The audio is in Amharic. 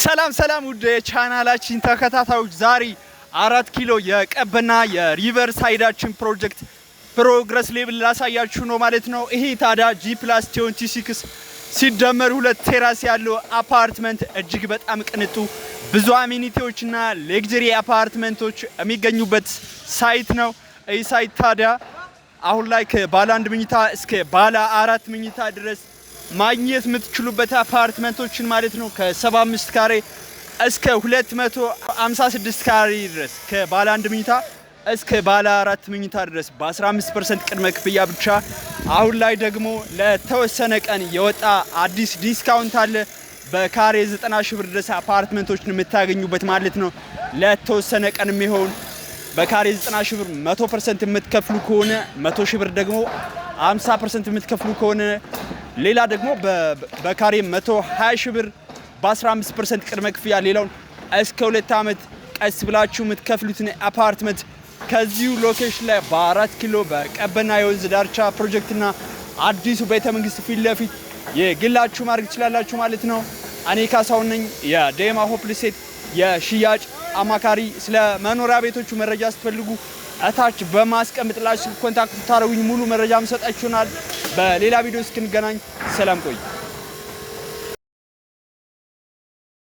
ሰላም ሰላም ውድ የቻናላችን ተከታታዮች፣ ዛሬ 4 ኪሎ የቀበና የ river side ኣችን ፕሮጀክት progress level ላሳያችሁ ነው ማለት ነው። ይሄ ታዲያ G+26 ሲደመር ሁለት terrace ያለው አፓርትመንት፣ እጅግ በጣም ቅንጡ፣ ብዙ amenity ዎችና luxury አፓርትመንቶች የሚገኙበት site ነው። ይህ site ታዲያ አሁን ላይ ከባለ አንድ መኝታ እስከ ባለ አራት መኝታ ድረስ ማግኘት የምትችሉበት አፓርትመንቶችን ማለት ነው። ከ75 ካሬ እስከ 256 ካሬ ድረስ፣ ከባለ አንድ መኝታ እስከ ባለ አራት መኝታ ድረስ በ15% ቅድመ ክፍያ ብቻ። አሁን ላይ ደግሞ ለተወሰነ ቀን የወጣ አዲስ discount አለ። በካሬ 90 ሺህ ብር ድረስ አፓርትመንቶችን የምታገኙበት ማለት ነው። ለተወሰነ ቀን የሚሆን በካሬ 90 ሺህ ብር 100% የምትከፍሉ ከሆነ፣ 100 ሺህ ብር ደግሞ 50% የምትከፍሉ ከሆነ፣ ሌላ ደግሞ በካሬ 120 ሺህ ብር በ15% ቅድመ ክፍያ ሌላውን እስከ 2 ዓመት ቀስ ብላችሁ የምትከፍሉትን አፓርትመንት ከዚሁ location ላይ በ4 ኪሎ በቀበና የወንዝ ዳርቻ ፕሮጀክትና አዲሱ ቤተ መንግስት ፊት ለፊት የግላችሁ ማድረግ ትችላላችሁ ማለት ነው። እኔ ካሳሁን ነኝ፣ የዴማ ሆፕ real estate የሽያጭ አማካሪ። ስለ መኖሪያ ቤቶቹ መረጃ ስትፈልጉ እታች በማስቀምጥላችሁ contact ታደርጉኝ ሙሉ መረጃ ምሰጣችሁናል። በሌላ ቪዲዮ እስክንገናኝ ሰላም ቆዩ።